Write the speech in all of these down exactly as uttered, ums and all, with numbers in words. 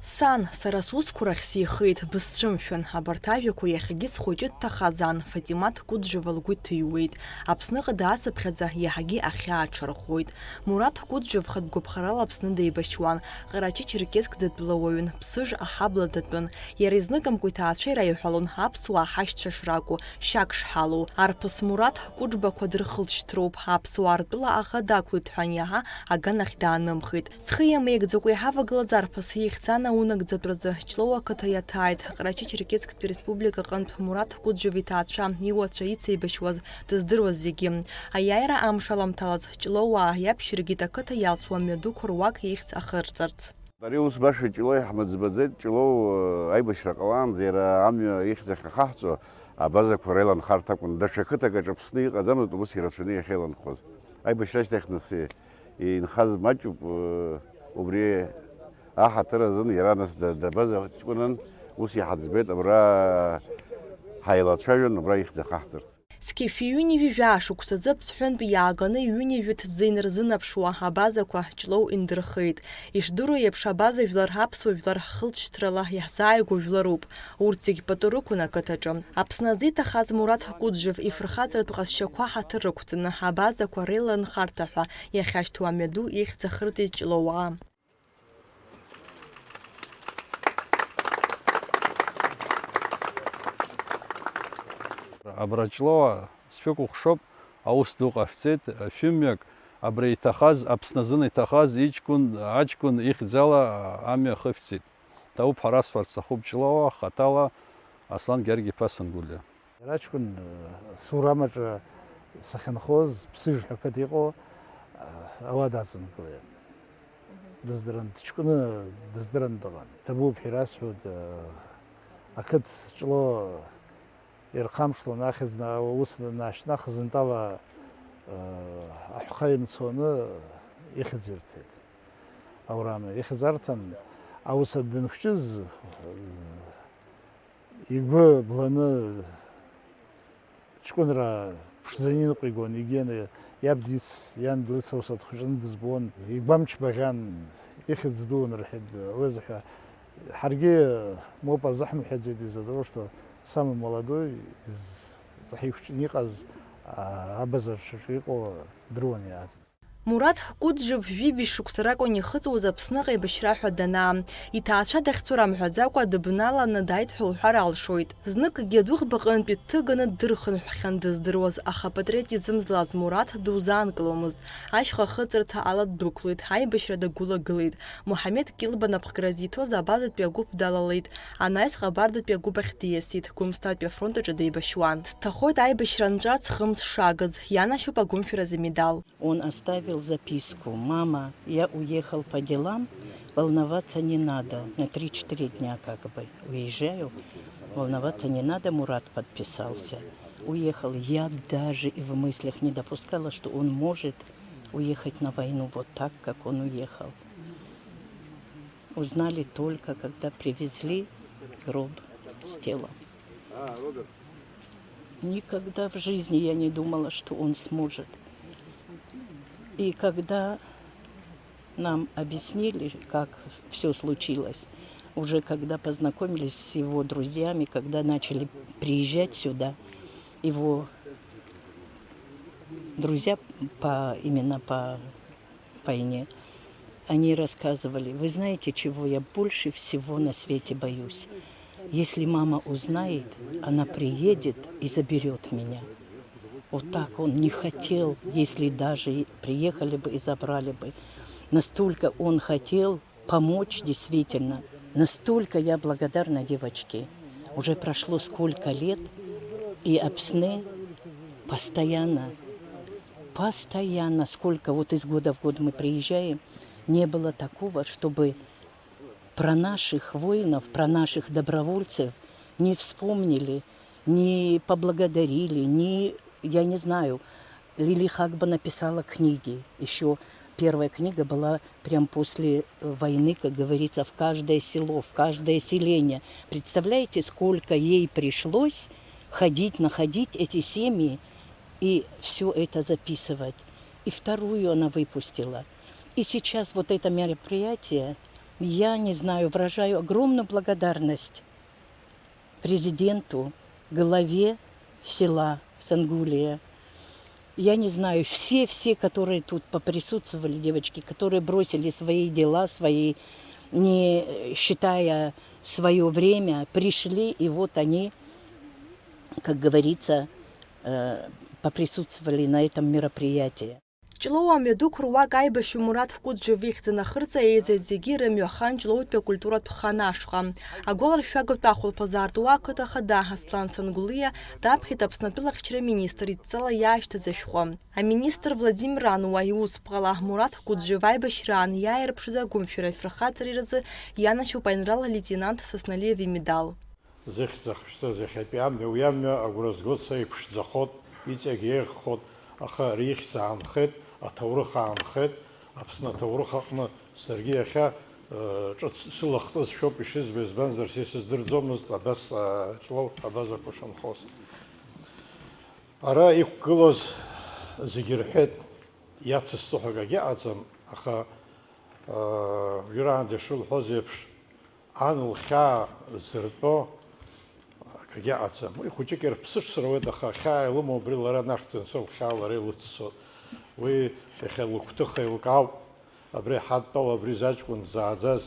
Сан, сара сусқәа рахь сеихеит, бысцәымшәан, абарҭ ажәақәа иахьагьы схәыҷы дҭахазаан, Фатимаҭ Кәыджава лгәы иҭыҩуеит. Аԥсныҟа даацыԥхьаӡа иаҳагьы ахьаа аҽарӷәӷәоит. Мураҭ Кәыджав хатә гәаԥхарала Аԥсны деибашьуан, Ҟарачы-Черкесск датәла уаҩын, Ԥсыжра аҳабла датәын. Иара изныкымкәа иҭаацәа ираиҳәалон аԥсуаа ҳашьцәа шракәу, шьак шҳалоу. Арԥыс Мураҭ Кәыджбақәа дырхылҵшьҭроуп, аԥсуаа ртәыла аӷа дақәлеит ҳәа аниаҳа, аганахь даанымхеит. Схы иамеигӡакәа иҳавагылаз арԥыс ихьӡ анаунагӡатәразы Ҷлоу ақыҭа иаҭааит. Ҟарачы-Черкессктәи республика аҟынтә Мураҭ Кәыджев иҭаацәа, иуацәа ицеибашьуаз, дыздыруаз зегьы. Аиааира амш аламҭалаз Ҷлоуаа иаԥшьыргеит ақыҭа иалсуа мҩадуқәа руак ихьӡ ахырҵарц. Ари ус баша Ҷлоу иаҳмыӡбаӡеит, Ҷлоу, э, аибашьра ҟалаанӡа иара амҩа ихьӡ ахьахаҳҵо абазақәа реиланхарҭа акәын. Даҽа қыҭак аҿы Аԥсны иҟаӡамызт ус ирацәаны иахьеиланхоз. Аибашьра ашьҭахь нас инхаз маҷуп, э, убри аҳаҭыр азын иара нас да-, дабазаҷкәынан ус иҳаӡбеит, абра ҳаилацәажәон, абра ихьӡ ахаҳҵарц. Зқьи фҩы ҩынҩажәи жәаа шықәсазы Аԥсҳәынтә иааганы ҩынҩажәи ҭӡы инарзынаԥшуа абазақәа Ҷлоу индырхеит. Ишдыру еиԥш, абаза жәлар аԥсуа жәлар ҳхылҵшьҭрала иаҳзааигәоу жәларуп. Урҭ зегь пату рықәын ақыҭаҿы. Аԥсны азы иҭахаз Мураҭ Кәыджев ифырхаҵаратә ҟазшьақәа ҳаҭыр рықәҵаны, абазақәа реиланхарҭа ҳәа иахьашьҭоу амҩаду ихьӡ ахырҵеит Ҷлоуаа. Абра Ҷлоуаа сшәыкәыхшоуп, аус ду ҟашәҵеит, шәымҩак абра иҭахаз, Аԥсны азын иҭахаз иҷкәын, аҷкәын ихьӡала амҩа ахышәҵеит. Ҭабуп ҳәа расҳәарц сҭахуп Ҷлоуаа хаҭала Аслан Гьаргь-иԥа Сангәылиа. Иара аҷкәын, э, Сурам аҿы сахьынхоз, Ԥсыжра ақыҭа иҟоу, э, ауада аҵанакылеит. Дыздыран, дҷкәыны дыздыран дыҟан. Иҭабуп ҳәа ирасҳәоит, э, ақыҭа Ҷлоу ирхамшлан ахьӡ на-, ус наашьҭнахыз, нтәала, э, аҳәха имцоны ихьӡ ирҭеит. Аурам ихьӡ арҭан, аус данхәҷыз, э, игәы бланы ҷкәынра ԥшӡаны иныҟәигон, егьи иан-, иаб диц, иан длыцауса дхәыҷны дызбон, игәамч багьан, ихьӡ дуун рҳәеит, уи азыҳәа ҳаргьы моуп азаҳмҳәаӡеит, из-за того, что самый молодой, из-, ҵаҳа ихәҷны иҟаз, а, абазаршаҿы иҟоу дрыуан иааӡаз. Мураҭ Кәыджев жәибжь шықәса ракәын ихыҵуаз Аԥсныҟа еибашьра ҳәа данаа. Иҭаацәа дахьцо рамҳәаӡакәа дыбналаны дааит ҳәа уҳәар алшоит. Зныкгьы адәыӷбаҟынтәи дҭыганы ддырхынҳәхьан дыздыруаз, аха апатриотизм злаз Мураҭ дузаанкыломызт. Ашьха ахыҵырҭа ала ддәықәлеит, аибашьра дагәылагылеит. Муҳамед Кьылба напхгара зиҭоз абазатәи агәыԥ далалеит. Анаҩс Ҟабардатәи агәыԥ ахь диасит, Гәымсҭатәи афронт аҿы деибашьуан. Дҭахоит аибашьра нҵәарц хымз шагыз, ианашьоуп агәымшәаразы амедал. Он оставил записку: «Мама, я уехал по делам, волноваться не надо, на три-четыре дня как бы уезжаю, волноваться не надо, Мурат подписался». Уехал. Я даже и в мыслях не допускала, что он может уехать на войну вот так, как он уехал. Узнали только, когда привезли гроб с телом. Никогда в жизни я не думала, что он сможет. И когда нам объяснили, как всё случилось, уже когда познакомились с его друзьями, когда начали приезжать сюда, его друзья по, именно по войне, они рассказывали: «Вы знаете, чего я больше всего на свете боюсь? Если мама узнает, она приедет и заберёт меня». Вот так он не хотел, если даже и приехали бы и забрали бы. Настолько он хотел помочь, действительно. Настолько я благодарна девочке. Уже прошло сколько лет, и Апсны постоянно, постоянно, сколько вот из года в год мы приезжаем, не было такого, чтобы про наших воинов, про наших добровольцев не вспомнили, не поблагодарили, не, я не знаю, Лили Хагба написала книги. Ещё первая книга была прям после войны, как говорится, в каждое село, в каждое селение. Представляете, сколько ей пришлось ходить, находить эти семьи и всё это записывать. И вторую она выпустила. И сейчас вот это мероприятие, Я не знаю, выражаю огромную благодарность президенту, главе села Сангулия. Я не знаю, все, все, которые тут поприсутствовали, девочки, которые бросили свои дела, свои, не считая свое время, пришли, и вот они, как говорится, э, поприсутствовали на этом мероприятии. Ҷлоу амҩаду руак аибашьҩы Мураҭ Кәыҵжьов ихьӡ анахырҵа, еизаз зегьы рымҩа хан Ҷлоутәи акультуратә хан ашҟа. Агәаларшәагатә ахәылԥаз аартуа ақыҭа хада Аслан Сангулиа даԥхьеит Аԥсны атәылахьчара министр идҵала иаашьҭыз ашәҟәы. Аминистр Владимир Ануа иусԥҟала Мураҭ Кәыҵжьов аибашьраан иааирԥшыз агәымшәара фырхаҵареи рзы ианашьоуп аинрал леитенант Сасналиев имедал. Зыхьӡ ахьшәҵаз иахьатәи амҩа, уи амҩа агәра згоит, са иԥшӡахоит, иҵегь еиӷьхоит, аха ари ихьӡ аанхеит, аҭоурых аанхеит, Аԥсны аҭоурых аҟны саргьы иахьа, э, ҿыц сылахтызшәоуп ишызбо, избанзар, са исыздырӡомызт абас, э, Ҷлоу абазақәа шынхоз. Ара иқәгылоз зегьы рҳәеит, иацысҵо ҳәа акагьы ыҟаӡам, аха, э, уажәраанӡа ишылҳәоз еиԥш, Ан лхьаа зыртәо акгьы ыҟаӡам. Уи хәыҷык ирԥсыҽзар ауеит, аха ахьаа илымоу абри лара нахьӡын, са лхьаа лара илыццо. Уи иахьа лыгәҭыха еилкаауп. Абри ҳадтәала, абри зыҷкәын дзааӡаз,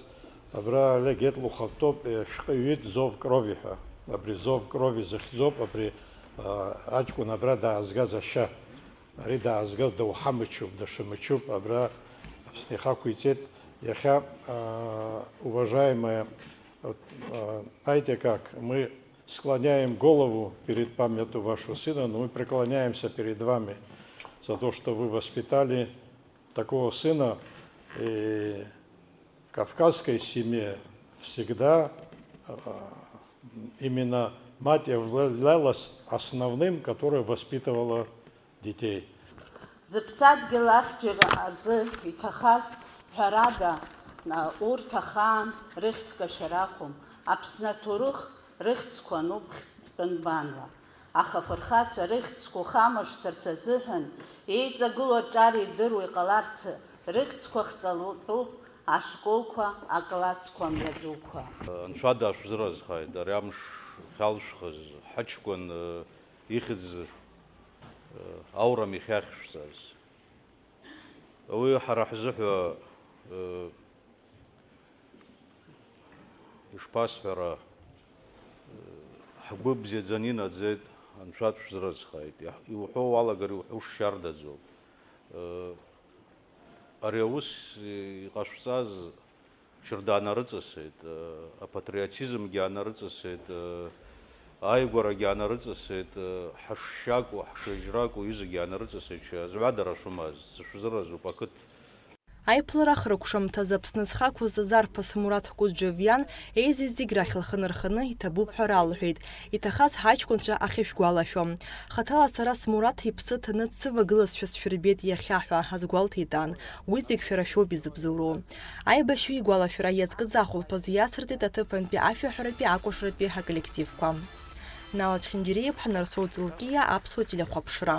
абра Олег Етлухов дтәоуп, шәҟәы иҩит, Зов крови ҳәа. Абри Зов крови захьӡуп, абри, а, аҷкәын абра даазгаз ашьа. Ари даазгаз доуҳа мчуп, даҽа мчуп, абра Аԥсны ихақәиҵеит. Иахьа, а, уважаемые, вот, а, знаете как, мы склоняем голову перед памятью вашего сына, но мы преклоняемся перед вами за то, что вы воспитали такого сына. И в кавказской семье всегда, а, именно мать являлась основным, которая воспитывала детей. Зыԥсадгьыл ахьчара азы иҭахаз, ҳәарада, урҭ ахаан рыхьӡ кашәар акәым, Аԥсны аҭоурых рыхьӡқәа ануп хьтәы нбанла. Аха афырхацәа рыхьӡқәа ухамыршҭырц азыҳәан, еиҵагылоу аҿар идыруа иҟаларц рыхьӡқәа хҵалатәуп ашколқәа, аклассқәа мҩадуқәа. Анцәа дашәзыразхааит, ари амш хьалшәхаз, ҳаҷкәын, э, ихьӡ, э, аурам ихьахьшәҵаз. Уи ҳара ҳзыҳәа, э, ишԥасҳәара, э, ҳгәы бзиаӡаны инаӡеит, Анцәа дшәзыразхааит. Иаҳ-, иуҳәо уалагар, иуҳәо шшьардаӡоу. Э, ари аус иҟашәҵаз Шьырда анарыҵасит, э, апатриотизмгьы анарыҵасит, э, ааигәарагьы анарыҵасит, э, ҳашшьакәу, ҳшеижьракәу, ҩызагьы анарыҵасит, зҩадара шәымаз, сышәзыразуп ақыҭ. Аиԥылара ахыркәшамҭаз Аԥсны зхы ақәызҵаз арԥыс Мураҭ Кәыҵжьов иан еизаз зегь рахь лхы нарханы иҭабуп ҳәа ралҳәеит. Иҭахаз ҳаҷкәынцәа ахьышәгәалашәо. Хаҭала сара смураҭ иԥсы ҭаны дсывагылазшәа сшәырбеит иахьа ҳәа азгәалҭеит ан. Уи зегь шәара шәоуп изыбзоуроу. Аибашьҩы игәалашәара иазкыз ахәылԥаз иацырҵеит аҭыԥантәи ашәаҳәаратәи акәашаратәи аколлективқәа. Нала Чхинџьириаԥҳа, Нарсоу Ҵлкиа, Аԥсуа телехәаԥшра.